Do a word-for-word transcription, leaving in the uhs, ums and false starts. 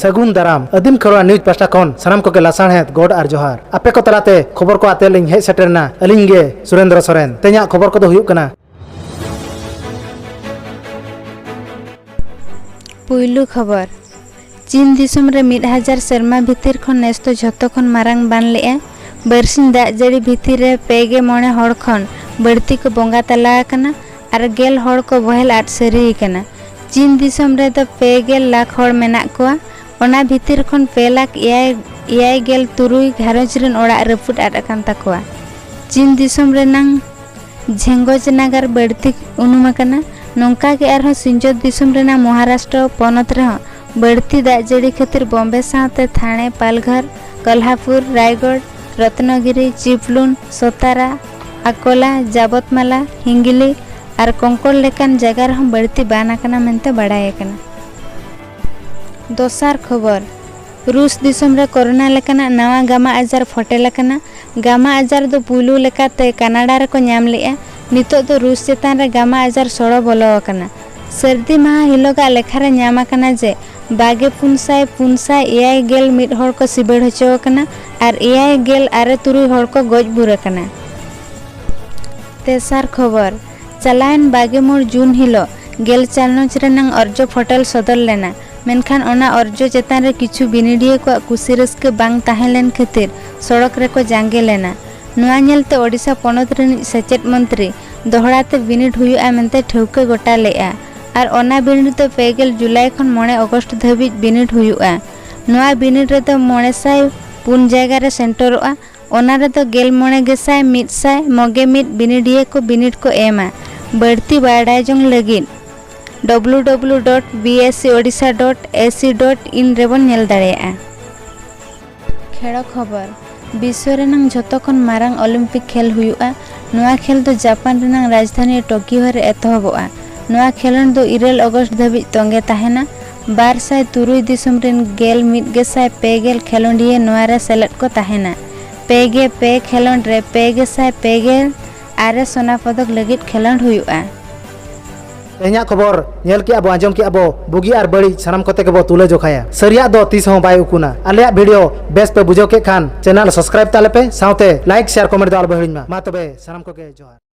ᱥᱟᱹᱜᱩᱱ ᱫᱟᱨᱟᱢ᱾ ᱟᱹᱫᱤᱢ ᱠᱷᱮᱨᱣᱟᱲ ᱱᱤᱭᱩᱡᱽ ᱯᱟᱦᱴᱟ ᱠᱷᱚᱱ ᱥᱟᱱᱟᱢ ᱠᱚᱜᱮ ᱞᱟᱥᱟᱲᱦᱮᱫ ᱜᱚᱰ ᱟᱨ ᱡᱚᱦᱟᱨ᱾ ᱟᱯᱮ ᱠᱚ ᱛᱟᱞᱟᱛᱮ ᱠᱷᱚᱵᱚᱨ ᱠᱚ ᱟᱛᱮ ᱞᱤᱧ ᱦᱮᱡ ᱥᱮᱴᱮᱨ ᱮᱱᱟ ᱟᱹᱞᱤᱧ ᱜᱮ ᱥᱩᱨᱮᱱᱫᱨᱚ ᱥᱚᱨᱮᱱ᱾ ᱛᱮᱦᱮᱧᱟᱜ ᱠᱷᱚᱵᱚᱨ ᱠᱚᱫᱚ ᱦᱩᱭᱩᱜ ᱠᱟᱱᱟ᱾ ᱯᱩᱭᱞᱩ ᱠᱷᱚᱵᱚᱨ᱾ ᱪᱤᱱ ᱫᱤᱥᱚᱢ ᱨᱮ ᱢᱤᱫ ᱦᱟᱡᱟᱨ ᱥᱮᱨᱢᱟ ᱵᱷᱤᱛᱤᱨ ᱠᱷᱚᱱ ᱱᱮᱥ ᱫᱚ ᱡᱷᱚᱛᱚ ᱠᱷᱚᱱ ᱢᱟᱨᱟᱝ ᱵᱟᱱ ᱞᱮᱜᱼᱟᱭ᱾ ᱵᱟᱹᱨᱥᱤᱧ ᱫᱟᱜ ᱡᱟᱹᱲᱤ ᱵᱷᱤᱛᱤᱨ ᱨᱮ ᱯᱮ ᱜᱮ ᱢᱚᱬᱮ ᱦᱚᱲ ᱠᱷᱚᱱ ᱵᱟᱹᱲᱛᱤ ᱠᱚ ᱵᱚᱸᱜᱟ ᱛᱟᱞᱟ ᱟᱠᱟᱱᱟ ᱟᱨ ᱜᱮᱞ ᱦᱚᱲ ᱠᱚ ᱵᱚᱦᱮᱞ ᱟᱫ ᱥᱟᱹᱨᱤ ᱟᱠᱟᱱᱟ᱾ ᱪᱤᱱ ᱫᱤᱥᱚᱢ ᱨᱮᱫᱚ ᱯᱮ ᱜᱮᱞ ᱞᱟᱠᱷ ᱦᱚᱲ ᱢᱮᱱᱟᱜ ᱠᱚᱣᱟ᱾ ᱚᱱᱟ ᱵᱷᱤᱛᱤᱨ ᱠᱷᱚᱱ ᱯᱮ ᱞᱟᱠᱷ ᱮᱭᱟᱭ, ᱮᱭᱟᱭ ᱜᱮᱞ ᱛᱩᱨᱩᱭ ᱜᱷᱟᱨᱚᱸᱡᱽ ᱨᱮᱱ ᱚᱲᱟᱜ ᱨᱟᱹᱯᱩᱫ ᱟᱫ ᱟᱠᱟᱱ ᱛᱟᱠᱚᱣᱟ᱾ ᱪᱤᱱ ᱫᱤᱥᱚᱢ ᱨᱮᱱᱟᱝ ᱡᱷᱮᱸᱜᱚᱡᱽ ᱱᱟᱜᱟᱨ ᱵᱟᱹᱲᱛᱤ ᱩᱱᱩᱢ ᱟᱠᱟᱱᱟ᱾ ᱱᱚᱝᱠᱟ ᱜᱮ ᱟᱨᱦᱚᱸ ᱥᱤᱧᱚᱛ ᱫᱤᱥᱚᱢ ᱨᱮᱱᱟᱜ ᱢᱚᱦᱟᱨᱟᱥᱴᱨᱚ ᱯᱚᱱᱚᱛ ᱨᱮᱦᱚᱸ ᱵᱟᱹᱲᱛᱤ ᱫᱟᱜ ᱡᱟᱹᱲᱤ ᱠᱷᱟᱹᱛᱤᱨ ᱵᱚᱢᱵᱮ ᱥᱟᱶᱛᱮ ᱛᱷᱟᱱᱮ, ᱯᱟᱞᱜᱷᱟᱨ, ᱠᱚᱞᱦᱟᱯᱩᱨ, ᱨᱟᱭᱜᱚᱲ, ᱨᱚᱛᱱᱚᱜᱤᱨᱤ, ᱪᱤᱯᱞᱩᱱ, ᱥᱚᱛᱟᱨᱟ, ᱟᱠᱚᱞᱟ, ᱡᱟᱵᱚᱛᱢᱟᱞᱟ, ᱦᱤᱝᱜᱤᱞᱤ ᱟᱨ ᱠᱚᱝᱠᱚᱲ ᱞᱮᱠᱟᱱ ᱡᱟᱭᱜᱟ ᱨᱮᱦᱚᱸ ᱵᱟᱹᱲᱛᱤ ᱵᱟᱱ ᱟᱠᱟᱱᱟ ᱢᱮᱱᱛᱮ ᱵᱟᱲᱟᱭ ᱟᱠᱟᱱᱟ᱾ ᱫᱚᱥᱟᱨ ᱠᱷᱚᱵᱚᱨ, ᱨᱩᱥ ᱫᱤᱥᱚᱢ ᱨᱮ ᱠᱳᱨᱳᱱᱟ ᱞᱮᱠᱟᱱᱟᱜ ᱱᱟᱣᱟ ᱜᱟᱢᱟ ᱟᱡᱟᱨ ᱯᱷᱚᱴᱮᱞ ᱟᱠᱟᱱᱟ᱾ ᱜᱟᱢᱟ ᱟᱡᱟᱨ ᱫᱚ ᱯᱩᱭᱞᱩ ᱞᱮᱠᱟᱛᱮ ᱠᱟᱱᱟᱰᱟ ᱨᱮᱠᱚ ᱧᱟᱢ ᱞᱮᱜᱼᱟ᱾ ᱱᱤᱛᱚᱜ ᱫᱚ ᱨᱩᱥ ᱪᱮᱛᱟᱱ ᱨᱮ ᱜᱟᱢᱟ ᱟᱡᱟᱨ ᱥᱚᱲᱚ ᱵᱚᱞᱚ ᱟᱠᱟᱱᱟ᱾ ᱥᱟᱹᱨᱫᱤ ᱢᱟᱦᱟ ᱦᱤᱞᱚᱜᱟᱜ ᱞᱮᱠᱷᱟ ᱨᱮ ᱧᱟᱢ ᱟᱠᱟᱱᱟ ᱡᱮ ᱵᱟᱜᱮ ᱯᱩᱱ ᱥᱟᱭ ᱯᱩᱱ ᱥᱟᱭ ᱮᱭᱟᱭ ᱜᱮᱞ ᱢᱤᱫ ᱦᱚᱲ ᱠᱚ ᱥᱤᱵᱟᱹᱲ ᱦᱚᱪᱚ ᱟᱠᱟᱱᱟ ᱟᱨ ᱮᱭᱟᱭ ᱜᱮᱞ ᱟᱨᱮ ᱛᱩᱨᱩᱭ ᱦᱚᱲ ᱠᱚ ᱜᱚᱡ ᱵᱩᱨ ᱟᱠᱟᱱᱟ᱾ ᱛᱮᱥᱟᱨ ᱠᱷᱚᱵᱚᱨ, ᱪᱟᱞᱟᱣᱮᱱ ᱵᱟᱜᱮ ᱢᱚᱬ ᱡᱩᱱ ᱦᱤᱞᱚᱜ ᱜᱮᱞ ᱪᱟᱱᱚᱪ ᱨᱮᱱᱟᱝ ᱚᱨᱡᱚ ᱯᱷᱚᱴᱮᱞ ᱥᱚᱫᱚᱨ ᱞᱮᱱᱟ, ᱢᱮᱱᱠᱷᱟᱱ ᱚᱱᱟ ᱚᱨᱡᱚ ᱪᱮᱛᱟᱱ ᱨᱮ ᱠᱤᱪᱷᱩ ᱵᱤᱱᱤᱰᱤᱭᱟᱹ ᱠᱚᱣᱟᱜ ᱠᱩᱥᱤ ᱨᱟᱹᱥᱠᱟᱹ ᱵᱟᱝ ᱛᱟᱦᱮᱸ ᱞᱮᱱ ᱠᱷᱟᱹᱛᱤᱨ ᱥᱚᱲᱚᱠ ᱨᱮᱠᱚ ᱡᱟᱸᱜᱮ ᱞᱮᱱᱟ᱾ ᱱᱚᱣᱟ ᱧᱮᱞᱛᱮ ᱳᱰᱤᱥᱟ ᱯᱚᱱᱚᱛ ᱨᱤᱱᱤᱡ ᱥᱮᱪᱮᱫ ᱢᱚᱱᱛᱨᱤ ᱫᱚᱦᱲᱟ ᱛᱮ ᱵᱤᱱᱤᱰ ᱦᱩᱭᱩᱜᱼᱟ ᱢᱮᱱᱛᱮ ᱴᱷᱟᱹᱣᱠᱟᱹ ᱜᱚᱴᱟ ᱞᱮᱫᱼᱟ ᱟᱨ ᱚᱱᱟ ᱵᱤᱱᱤᱰ ᱫᱚ ᱯᱮ ᱜᱮᱞ ᱡᱩᱞᱟᱭ ᱠᱷᱚᱱ ᱢᱚᱬᱮ ᱚᱜᱚᱥᱴ ᱫᱷᱟᱹᱵᱤᱡ ᱵᱤᱱᱤᱰ ᱦᱩᱭᱩᱜᱼᱟ᱾ ᱱᱚᱣᱟ ᱵᱤᱱᱤᱰ ᱨᱮᱫᱚ ᱢᱚᱬᱮ ᱥᱟᱭ ᱯᱩᱱ ᱡᱟᱭᱜᱟ ᱨᱮ ᱥᱮᱱᱴᱚᱨᱚᱜᱼᱟ᱾ ᱚᱱᱟ ᱨᱮᱫᱚ ᱜᱮᱞ ᱢᱚᱬᱮ ᱜᱮᱥᱟᱭ ᱢᱤᱫ ᱥᱟᱭ ᱢᱚᱜᱮ ᱢᱤᱫ ᱵᱤᱱᱤᱰᱤᱭᱟᱹ ᱠᱚ ᱵᱤᱱᱤᱰ ᱠᱚ ᱮᱢᱟ᱾ ᱵᱟᱹᱲᱛᱤ ᱵᱟᱲᱟᱭ ᱡᱚᱝ ᱞᱟᱹᱜᱤᱫ W W dot B S C Odisha dot A C dot in ᱨᱮᱵᱚᱱ ᱧᱮᱞ ᱫᱟᱲᱮᱭᱟᱜᱼᱟ᱾ ᱠᱷᱮᱲᱚ ᱠᱷᱚᱵᱚᱨ, ᱵᱤᱥᱥᱚ ᱨᱮᱱᱟᱝ ᱡᱷᱚᱛᱚ ᱠᱷᱚᱱ ᱢᱟᱨᱟᱝ ᱚᱞᱤᱢᱯᱤᱠ ᱠᱷᱮᱞ ᱦᱩᱭᱩᱜᱼᱟ᱾ ᱱᱚᱣᱟ ᱠᱷᱮᱞ ᱫᱚ ᱡᱟᱯᱟᱱ ᱨᱮᱱᱟᱝ ᱨᱟᱡᱽᱫᱷᱟᱱᱤ ᱴᱳᱠᱤᱭᱳ ᱨᱮ ᱮᱛᱚᱦᱚᱵᱚᱜᱼᱟ᱾ ᱱᱚᱣᱟ ᱠᱷᱮᱞᱳᱸᱰ ᱫᱚ ᱤᱨᱟᱹᱞ ᱚᱜᱚᱥᱴ ᱫᱷᱟᱹᱵᱤᱡ ᱛᱚᱸᱜᱮ ᱛᱟᱦᱮᱱᱟ᱾ ᱵᱟᱨ ᱥᱟᱭ ᱛᱩᱨᱩᱭ ᱫᱤᱥᱚᱢ ᱨᱮᱱ ᱜᱮᱞ ᱢᱤᱫ ᱜᱮᱥᱟᱭ ᱯᱮ ᱜᱮᱞ ᱠᱷᱮᱞᱳᱸᱰᱤᱭᱟᱹ ᱱᱚᱣᱟ ᱨᱮ ᱥᱮᱞᱮᱫ ᱠᱚ ᱛᱟᱦᱮᱱᱟ᱾ ᱯᱮ ᱜᱮ ᱯᱮ ᱠᱷᱮᱞᱳᱸᱰ ᱨᱮ ᱯᱮ ᱜᱮᱥᱟᱭ ᱯᱮ ᱜᱮᱞ ᱟᱨᱮ ᱥᱚᱱᱟ ᱯᱚᱫᱚᱠ ᱞᱟᱹᱜᱤᱫ ᱠᱷᱮᱞᱳᱸᱰ ᱦᱩᱭᱩᱜᱼᱟ᱾ ᱛᱮᱦᱮᱧᱟᱜ ᱠᱷᱚᱵᱚᱨ ᱧᱮᱞ ᱠᱮᱜᱼᱟ ᱵᱚ, ᱟᱸᱡᱚᱢ ᱠᱮᱜᱼᱟ ᱵᱚ, ᱵᱩᱜᱤ ᱟᱨ ᱵᱟᱹᱲᱤᱡ ᱥᱟᱱᱟᱢ ᱠᱚᱛᱮ ᱜᱮᱵᱚ ᱛᱩᱞᱟᱹ ᱡᱚᱠᱷᱟᱭᱟ᱾ ᱥᱟᱹᱨᱤᱭᱟᱜ ᱫᱚ ᱛᱤᱥ ᱦᱚᱸ ᱵᱟᱭ ᱩᱠᱩᱱᱟ᱾ ᱟᱞᱮᱭᱟᱜ video ᱵᱮᱥ ᱯᱮ ᱵᱩᱡᱷᱟᱹᱣ ᱠᱮᱫ ᱠᱷᱟᱱ channel subscribe ᱛᱟᱞᱮ ᱯᱮ, ᱥᱟᱶᱛᱮ like, share, comment ᱫᱚ ᱟᱞᱚ ᱯᱮ ᱦᱤᱲᱤᱧ ᱢᱟ᱾ ᱢᱟ ᱛᱚᱵᱮ ᱥᱟᱱᱟᱢ ᱠᱚᱜᱮ ᱡᱚᱦᱟᱨ᱾